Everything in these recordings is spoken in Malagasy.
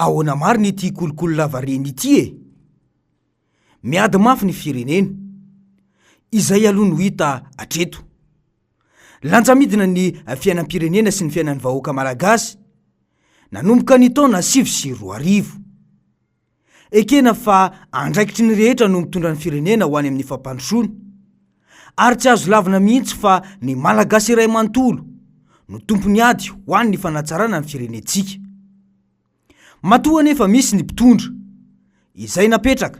Ahoana marina ity kolikoly lavareny ity e? Miady mafy ny firenena. Izay aloha no hita hatreto. Lanja midina ny fiainam-pirenena sy ny fiainan'ny vahoaka malagasy nanomboka ny taona 2009. Ekena fa andraikitry ny rehetra no mitondra ny firenena ho any amin'ny fampandrosoana. Ary tsy azo lavina mihitsy fa ny Malagasy iray manontolo no tompon'ny ady ho an'ny fanatsarana ny firenentsika. Matoa anefa misy ny mpitondra, izay napetraka,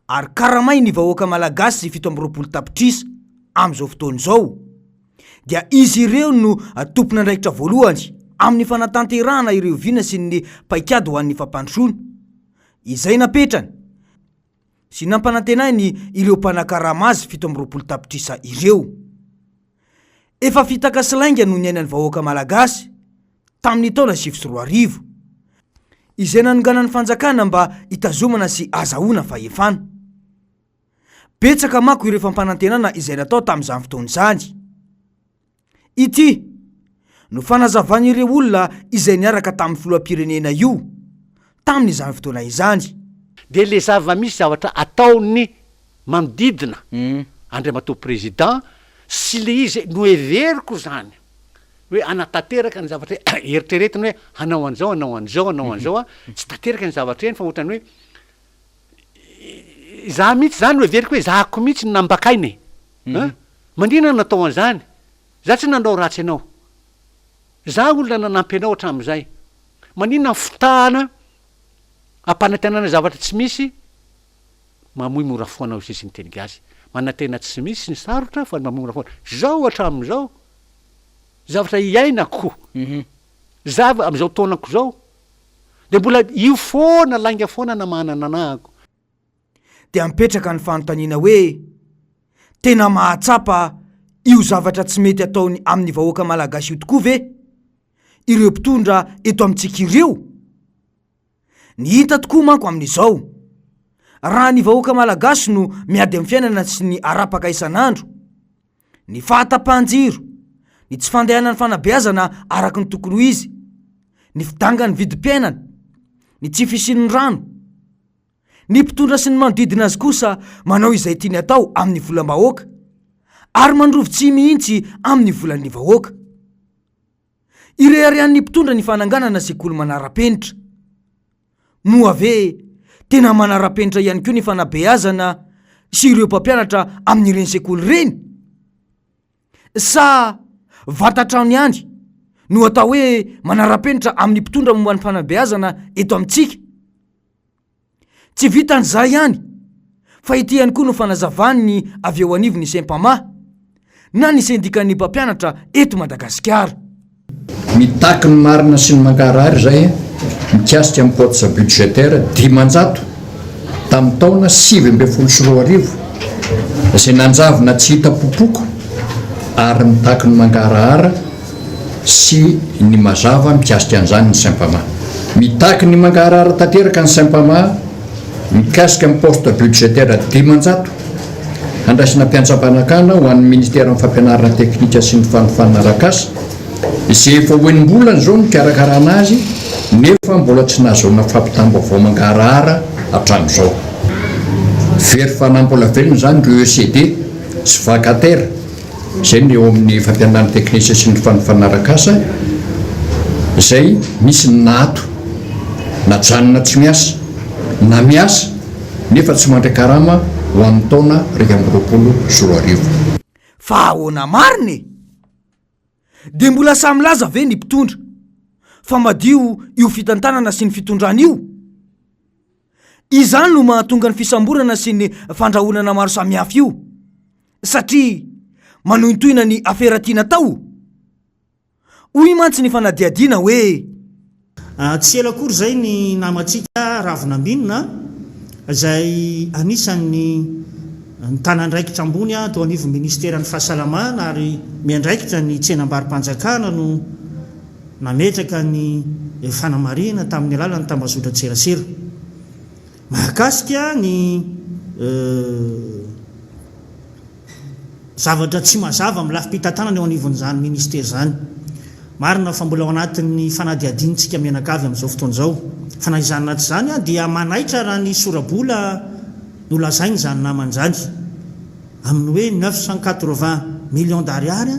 ary karamain'ny vahoaka Malagasy 27 tapitrisa amin'izao fotoana izao, dia izy ireo no tompon'andraikitra voalohany amin'ny fanatanterahana ireo vina sy ny paikady ho an'ny fampandrosoana, izay napetrany sy nampanantenainy ireo mpanakarama azy 27 tapitrisa ireo. Efa fitaka sy lainga no niainan'ny vahoaka Malagasy tamin'ny taona 2009, izay nanonganan'ny fanjakana mba hitazomana sy hazahoana fahefana. Betsaka manko ireo fampanantenana izay natao tamin'izany fotoana izany. Ity no fanazavan'ireo olona izay niaraka tamin'ny filoham-pirenena io tamin'izany fotoana izany. Dia le zava-misy zavatra ataon'ny manodidina Andriamatoa Président sy le izy noheveriko zany hoe hanatanteraka ny zavatra eritreretiny hoe hanao an'izao hanao an'izao hanao an'izao aho, tsy tanteraka ny zavatra eny fa ohatran'ny hoe Izaho mihitsy izany no heveriko hoe zahako mihitsy no nambakaina e! An! Manina no natao an'izany? Izaho tsy nanao ratsy anao. Izaho olona nanampy anao hatramin'izay. Maninona ny fitahana ampanantenana zavatra tsy misy? Mamoy mora foana hoy sisa ny teny gasy. Manantena tsy misy ny sarotra fa ny mamoy mora foana. Izao hatramin'izao, zavatra iainako, zava amin'izao taonako izao, Dia mbola io foana, lainga foana namahanana anahako. Dia mipetraka ny fanontaniana hoe, tena mahatsapa io zavatra tsy mety ataony amin'ny vahoaka malagasy io tokoa ve ireo mpitondra eto amintsika ireo? Ny hita tokoa manko amin'izao, raha ny vahoaka malagasy no miady amin'ny fiainana sy ny arapaka isan'andro, ny fahatapahan-jiro, ny tsy fandehanan'ny fanabeazana araka ny tokony ho izy, ny fidangan'ny vidim-piainana, ny tsy fisian'ny rano. Ny mpitondra sy ny manodidina azy kosa manao izay tiany atao amin'ny volam-bahoaka ary mandrovi-tsihy mihitsy amin'ny volan'ny vahoaka. Ireharehan'ny mpitondra ny fananganana sekoly manara-penitra. Moa ve tena manara-penitra ihany koa ny fanabeazana sy ireo mpampianatra amin'ireny sekoly ireny? Sa vatan-trano ihany no atao hoe manara-penitra amin'ny mpitondra momba ny fanabeazana eto amintsika? Tsy vitan'izay ihany fa ity ihany koa no fanazavan'ny avy eo anivon'ny Sempama na ny sendikan'ny mpampianatra eto Madagasikara. Mitaky ny marina sy ny mangarahara izay mikasika ny potes budgétaires 500 tamin'ny taona 2019 izay nanjavona tsy hita popoka ary mitaky ny mangarahara sy ny mazava mikasika an'izany ny Sempama. Mitaky ny mangarahara tanteraka ny Sempama mikasika ny poste budgétaire 500 handraisana mpiantsam-panjakana ho an'ny Ministeran'ny Fampianarana Teknika sy ny Fanofanana Arak'asa izay efa ho enim-bolana izao nikarakarana azy nefa mbola tsy nahazoana fampitam-baovao mangarahara hatramin'izao. Very fanahy mbola velona izany ireo ECD sy vacataires. Izay ny eo amin'ny fampianarana teknisia sy ny fanofana arak'asa izay misy ny naato, najanona tsy miasa, na miasa nefa tsy mandray karama ho an'ny taona 2021. Fa ahoana marina e? Dia mbola sahy milaza ve ny mpitondra fa madio io fitantanana sy ny fitondrana io? Izany no mahatonga ny fisamborana sy ny fandrahonana maro samihafa io satria manohintohina ny afera tiana atao. Hoy mantsy ny fanadihadiana hoe. Tsy ela akory izay ny namantsika Ravinambinina izay anisan'ny nitana andraikitra ambony teo anivon'ny ministeran'ny fahasalamana ary miandraikitra ny tsenambaro-panjakana no nametraka ny fanamarihana tamin'ny alalan'ny tambazotran-tserasera mahakasika ny zavatra tsy mazava amin'ny lafim-pitantanana eo anivon'izany ministera izany. Marina fa mbola ao anatin'ny fanadihadiantsika mianakavy amin'izao fotoana izao. Fa na izany na tsy izany dia manaitra raha ny sora-bola nolazain'izany namana izany amin'ny hoe 980 millions d'ariary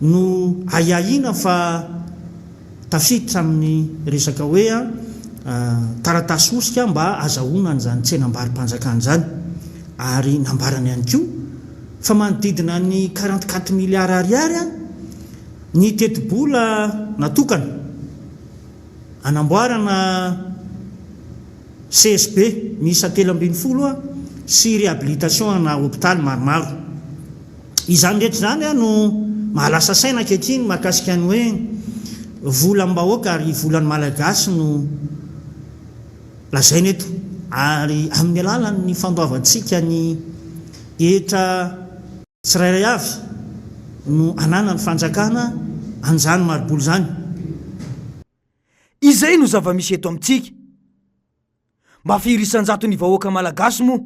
no ahiahiana fa tafiditra amin'ny resaka hoe taratasy hosika mba azahoana an'izany tsenam-barom-panjakana izany ary nambarany ihany koa fa manodidina ny 44 milliards ariary ny tetibola natokana hanamboarana CSB miisa 13 sy réhabilitation ana hopitaly maromaro. Izany rehetra izany no mahalasa saina ankehitriny mahakasika ny hoe volam-bahoaka ary volan'ny Malagasy no lazaina eto ary amin'ny alalan'ny fandoavantsika ny hetra tsirairay avy no ananan'ny fanjakana an'izany mari-bola izany. Izay no zava-misy eto amintsika. Mba firy isan-jaton'ny vahoaka malagasy moa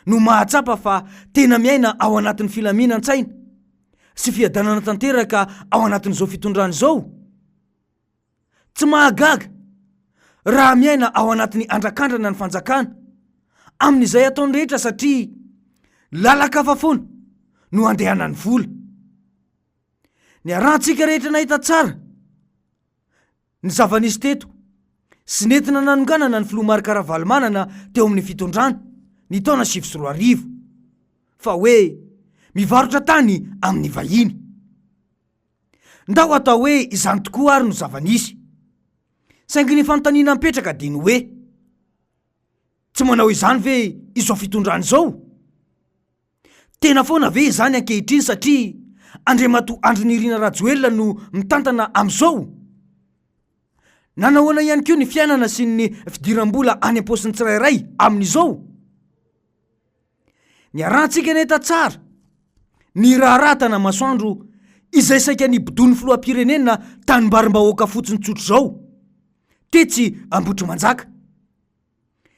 no mahatsapa fa tena miaina ao anatin'ny filaminan-tsaina sy fiadanana tanteraka ao anatin'izao fitondrana izao? Tsy mahagaga raha miaina ao anatin'ny andrakandrana ny fanjakana amin'izay ataony rehetra satria lalan-kafa foana no andehanan'ny vola. Niarahantsika rehetra nahita tsara ny zava-nisy teto sy nentina nanonganana ny filoha Marc Ravalomanana teo amin'ny fitondrana ny taona 2009 fa hoe mivarotra tany amin'ny vahiny. Ndao atao hoe izany tokoa ary no zava-nisy. Saingy ny fanontaniana mipetraka dia ny hoe, tsy manao izany ve izao fitondrana izao? Tena foana ve izany ankehitriny satria Andriamatoa Andry Nirina Rajoelina no mitantana amin'izao? Nanahoana ihany koa ny fiainana sy ny fidiram-bola any am-paosin'ny tsirairay amin'izao? Niarahantsika nahita tsara ny raharaha Tanamasoandro izay saika nibodoan'ny filoham-pirenena tanimbarim-bahoaka fotsiny tsotr'izao tetsy Ambohitrimanjaka.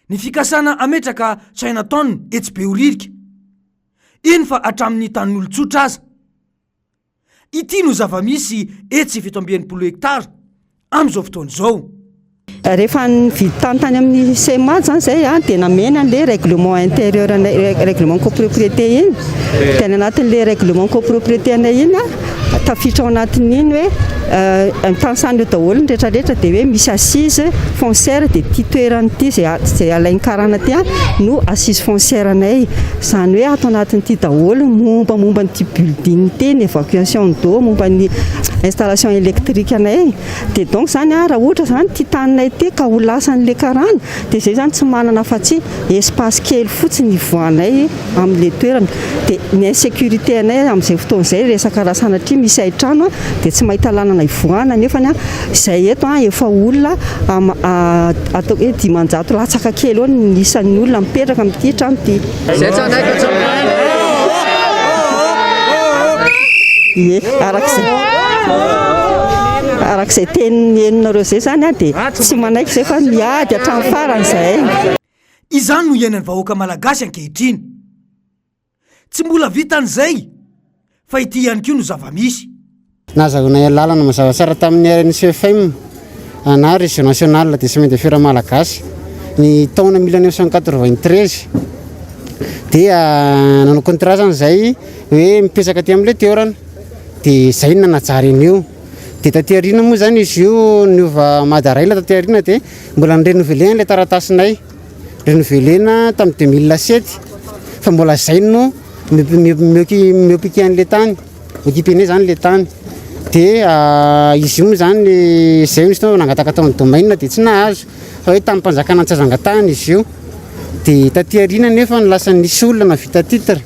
Ny fikasana hametraka Chinatown etsy Behoririka, eny fa hatramin'ny tanin'olon-tsotra aza. Ity no zava-misy etsy 67 hektara amin'izao fotoana izao. Rehefa nividy tany tany amin'ny CMA zany zay a dia namena an'le règlement intérieur anay règlement copropriété iny dia any anatin'le règlement copropriété anay iny a tafiditra ao anatin'iny hoe mitanisana eo daholo ny rehetrarehetra dia hoe misy assise foncière dia ity toerana ity izay izay alain'ny karana ity a no assise foncière anay izany hoe ato anatin'ity daholo ny mombamomba an'ity building ity ny évacuation d'eau momba ny installation électrique anay Dia donc zany a, raha ohatra zany ity taninay ity ka ho lasan'le karana dia zay zany tsy manana afa-tsy espace kely fotsiny hivoahanay amin'le toerana. Dia ny insécurité anay amin'izay fotoana izay resaka raha sanatria misy hain-trano dia tsy mahita lalana hivoahana nefany a izay eto a efa olona ataoko hoe 500 latsaka kely eo ny isan'ny olona mipetraka amin'ity trano ity. Izay tsy hanaiky tsy Ie, araka izay araka izay teny henonareo izay izany dia tsy manaiky izay fa miady hatramin'ny farany izahay. Izany no iainan'ny vahoaka malagasy ankehitriny. Tsy mbola vitan'izay fa ity ihany koa no zava-misy. Nahazahoanay alalana mazava tsara tamin'ny RNCFM na Réseau National des Chemins de Fer Malagasy ny taona 1993 dia nanao contrat zany zay hoe mipetraka aty amin'ilay toerana dia zay no nanajary an'io dia taty aoriana moa zany izy io niova Madarail taty aoriana dia mbola ni-renouveler ilay taratasinay renouveler-na tamin'ny 2007 fa mbola zay no mi-occuper an'ilay tany Occupé-nay zany le tany de izy io moa zany zay misy fotoana nangataka tao amin'ny domaine de tsy nahazo fa hoe tanim-panjakana tsy azo angatahana izy io de taty aoriana nefa no lasa nisy olona nahavita titre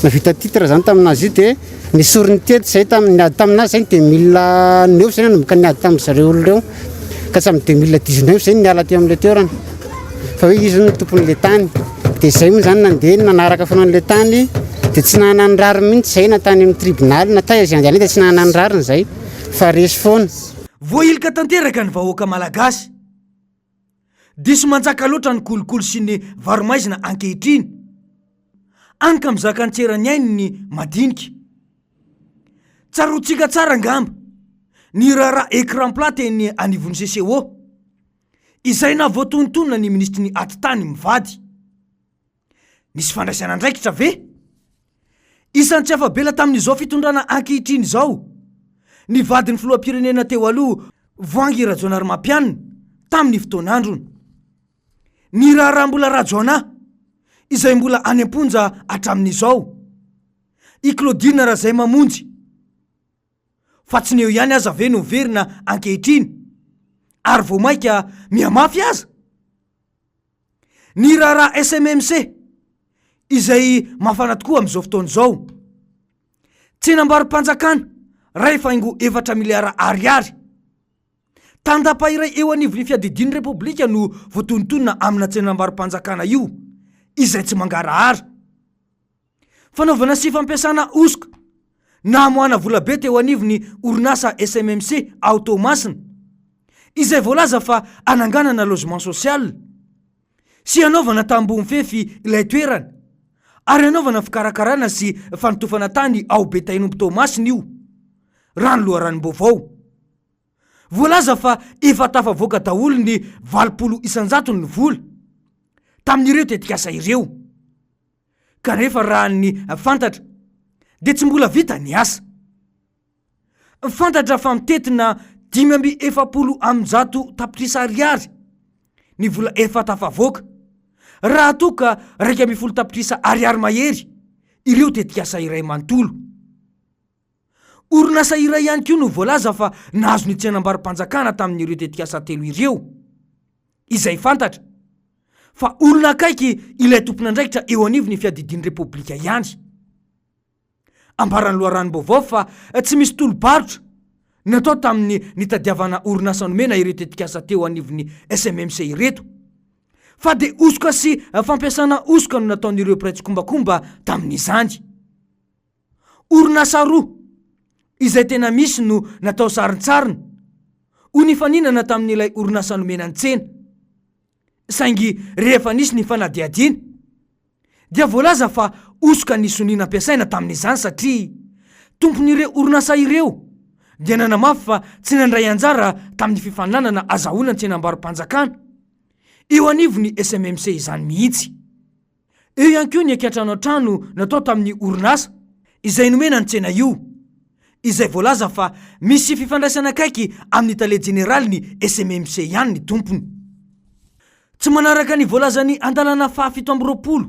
nahavita titre zany taminazy io de nesoriny teto zay tamin'ny niady taminazy zay ny 2009 zay nanomboka niady tamin'ny zareo olona ireo ka hatramin'ny 2019 zay niala teo amin'ilay toerana fa hoe izy no tompon'ilay tany dia izay moa zany nandeha nanaraka foana an'ilay tany dia tsy nanana ny rariny mihitsy izay na tany amin'ny tribonaly na taiza izay andehanay dia tsy nanana ny rariny izay fa resy foana. Voahilika tanteraka ny vahoaka malagasy. Diso manjaka loatra ny kolikoly sy ny varo-maizina ankehitriny. Any ka mizaka ny tseran'ny ainy ny madinika. Tsaroantsika tsara angamba ny raharaha écran plat teny anivon'ny CCO. Izay nahavoatonontonona ny minisitry ny Atitany mivady. Nisy fandraisana andraikitra ve? Isan'ny tsy afa-bela tamin'izao fitondrana ankehitriny izao ny vadin'ny filoham-pirenena teo aloha Voahangy Rajaonarimampianina tamin'ny fotoan'androny. Ny raharaha Mbola Rajaonah izay mbola any am-ponja hatramin'izao. I Claudine Razaimamonjy. Fa tsy ny eo ihany aza ve no miverina ankehitriny ary vao mainka mihamafy aza? Ny raharaha SMMC izay mafana tokoa amin'izao fotoana izao. Tsenambaro-panjakana iray faingo efatra miliara ariary. Tandapa iray eo anivon'ny fiadidian'ny Repoblika no voatonontonona amina tsenambaro-panjakana io izay tsy mangarahara. Fanaovana sy fampiasana hosoka namoahana volabe teo anivon'ny orinasa SMMC ao Toamasina, izay voalaza fa hananganana logement social sy hanaovana tamboho mifefy ilay toerana ary hanaovana fikarakarana sy fanotofana tany ao Betainomby Toamasina io, raha ny loharanom-baovao. Voalaza fa efa tafavoaka daholo ny 80 isan-jatony ny vola tamin'ireo tetikasa ireo. Kanefa raha ny fantatra dia tsy mbola vita ny asa. Fantatra fa mitentina 145 tapitrisa ariary ny vola efa tafavoaka, raha toa ka 11 tapitrisa ariary mahery ireo tetikasa iray manontolo. Orinasa iray ihany koa no voalaza fa nahazo ny tsenambaro-panjakana tamin'ireo tetikasa telo ireo, izay fantatra fa olona akaiky ilay tompon'andraikitra eo anivon'ny fiadidian'ny Repoblika ihany. Ambaran'ny loharanom-baovao fa tsy misy tolo-barotra natao tamin'ny nitadiavana orinasa nomena ireo tetikasa teo anivon'ny SMMC ireto, fa dia hosoka sy fampiasana hosoka no nataon'ireo mpiray tsikombakomba tamin'izany. Orinasa roa izay tena misy no natao sarintsariny ho nifaninana tamin'ilay orinasa nomena ny tsena. Saingy rehefa nisy ny fanadihadiana dia voalaza fa hosoka ny sonia nampiasaina tamin'izany satria tompon'ireo orinasa ireo dia nanamafy fa tsy nandray anjara tamin'ny fifaninanana azahoana ny tsenambaro-panjakana eo anivon'ny SMMC izany mihitsy. Eo ihany koa ny kiantrano an-trano natao tamin'ny orinasa izay nomena ny tsena io, izay voalaza fa misy fifandraisana akaiky amin'ny tale jeneralin'ny SMMC ihany ny tompony. Tsy manaraka ny voalazan'ny andalana faha 27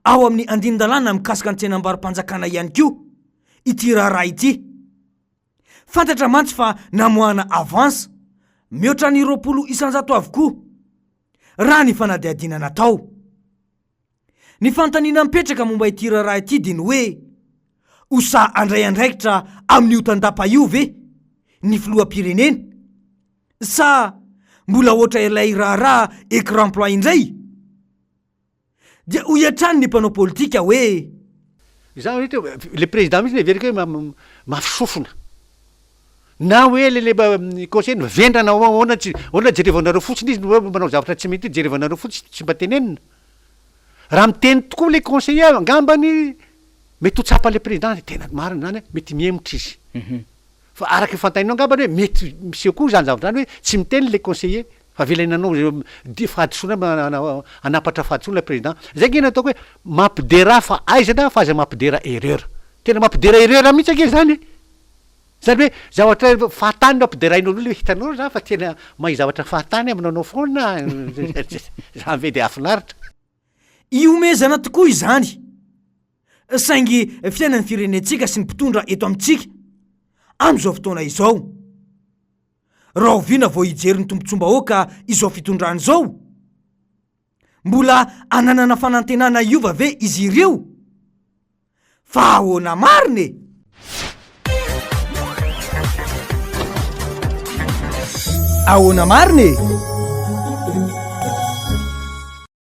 ao amin'ny andinin-dalàna mikasika ny tsenambaro-panjakana ihany koa ity raharaha ity. Fantatra mantsy fa namoahana avance mihoatra ny 20% avokoa raha ny fanadihadiana natao. Ny fanontaniana mipetraka momba ity raharaha ity dia ny hoe, ho sahy handray andraikitra amin'io tandapa io ve ny filoham-pirenena sa mbola hoatra ilay raharaha écran plat indray? Dia hoy hatrany ny mpanao politika hoe. Izaho ry reto, le président mihitsy no heveriko hoe mafy sofina. Na hoe le le conseiller no vendrana ahoana tsy ahoana jerevanareo fotsiny izy no hoe manao zavatra tsy mety io jerevanareo fotsiny tsy mba tenenina. Raha miteny tokoa le conseiller angambany mety ho tsapan'le président tena marina zany mety mihemotra izy. Fa araka ny fantainao angambany hoe mety miseho koa izany zavatra izany hoe tsy miteny le conseiller fa avelany hanao izay dia fahadisoana hanapatra fahadisoana ilay président. Zay ange no ataoko hoe mampidera fahaizana fa aza mampidera erreur. Tena mampidera erreur mihitsy ange izany e! Izany hoe zavatra fahatany no ampiderainao olona hoe hitanao za fa tena mahay zavatra fahatany aho manao foana, zany ve dia hahafinaritra. Ihomehezana tokoa izany. Saingy fiainan'ny firenentsika sy ny mpitondra eto amintsika amin'izao fotoana izao. Rahoviana vao hijery ny tombontsoam-bahoaka izao fitondrana izao? Mbola ananana fanantenana hiova ve izy ireo? Fa ahoana marina e? Ahoana marina e?